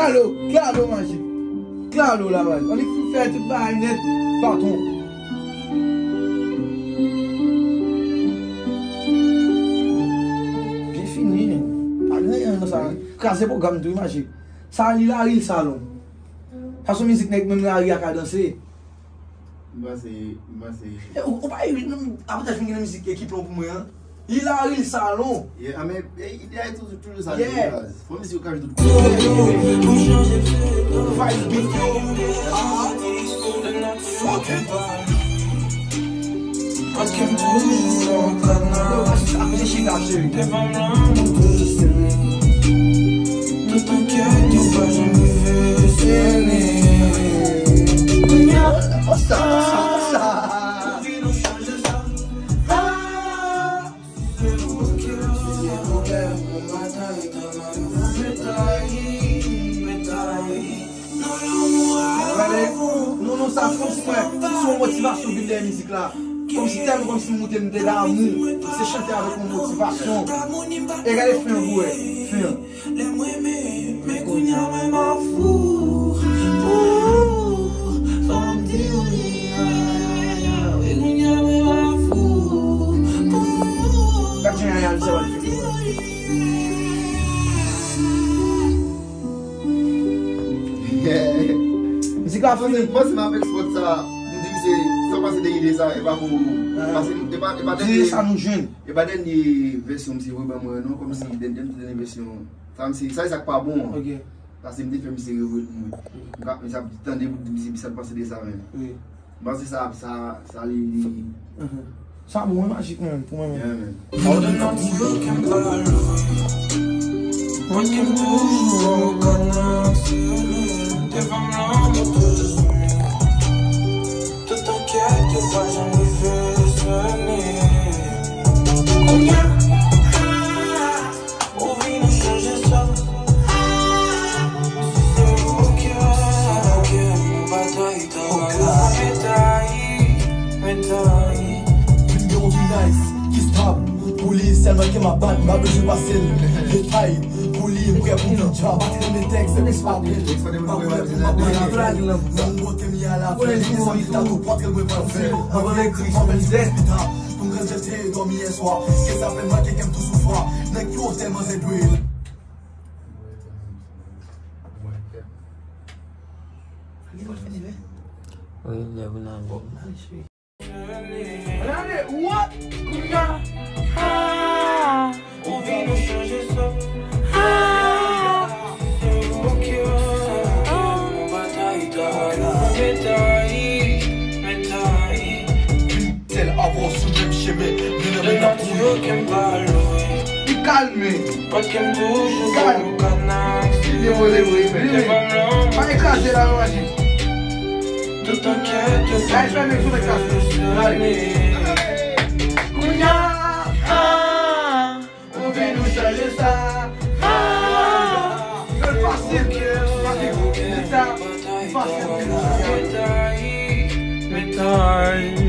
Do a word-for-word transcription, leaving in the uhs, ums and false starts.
Klalo, klalo majik. Klalo la baz. Annik fè tout bagay nèt, patwon. Byen fini. Pa gen anyen nan sa. Kraze pwogram tou, majik. Sa li lari l salon. Sa se yon mizik nèg menm lari a ka danse. M panse, m panse. E, ou, ou pa ri, non, avantaj vin gen nan mizik ekip lan pou mwen an. Li lari l salon. Yeah, a men, e, ide a toujou, toujou sa, yeah. Fò mizik yo ka jwe tout kote. Vibe beat yo. Yo, sa ap chita, cheri. Tout ankyèt yo pa janm rive sène. Kounye a, konsa, konsa, konsa. Gade, nou, nou sa fon pou mwen. Se yon motivasyon vin dèyè mizik la. Kòmsi tèlman kòmsi m moute m te damou. Se chante avèk yon motivasyon. E gade fen an pou wè. Fen an. Lè m renmen, men kounye a menm ap fou. Pou, fò m di w li a. E kounye a menm ap fou. Pou, gad jan Yaya di sa w ap fè. Mizik la fini. Mwen se m avèk spòt sa. M di misye, sa pase de ide sa, e pa pou ou. Paske e pa, e pa dènye sa nou jwenn. E pa dènye vèsyon misye voye ban mwen non, kòmsi dènye, dènye, dènye vèsyon. Sa misye, sa e sa k pa bon an. Ok. Paske m te fè misye revwe pou mwen. M ka, misye ap tande pou di misye, misye ap panse de sa menm. Wi. M panse sa, sa, sa li, li. Mhm. Sa bon, wi, majik mwen, pou mwen menm. Yeah, man. Mwen toujou rekoneksyonnen. Devan m lan, mwen toujou sonnen. Tout ankyèt yo pa janm rive sène. Kounye a, ou vin ou chanje sa. Si se ou ki, si se ou ki, nou batay, travay, metay, metay. Vin gen yon V nice ki stop. Pou li, sèlman ke m ap bat, m pa bezwen pase l detay. Pou li, m prè pou vin djab. Pa t renmen tèks, se plis pa bèl. Pa koulè pou m ap pale. Nan m bote m ye a la fen. Li te santi tatou pòtre l mwen pral fè. Anvan m ekri, m ap fè l pita. Pou m granje te dòmi yè swa. Ke sa fè m make kè m tou sou fwa. Nèg yo tèlman zèdwe. Wi, lè pou n ale. Ann ale, what? Kounye a. Ah, ou vin ou chanje sa. Ah, ok, ok, nou batay, travay, metay, metay. Sèl avè w sou menm chemen, nou nan menm kouri. Li kalme. Kalm. Li depoze vre, vre. Pa ekraze la non, Majik. Tout ankyèt yo. Gay, fèmen sou lè kase. Gade. Kounye a, ah, ou vin ou chanje sa. Ah, fè l fasil. Fasil. Di sa. Fasil. Metay, metay.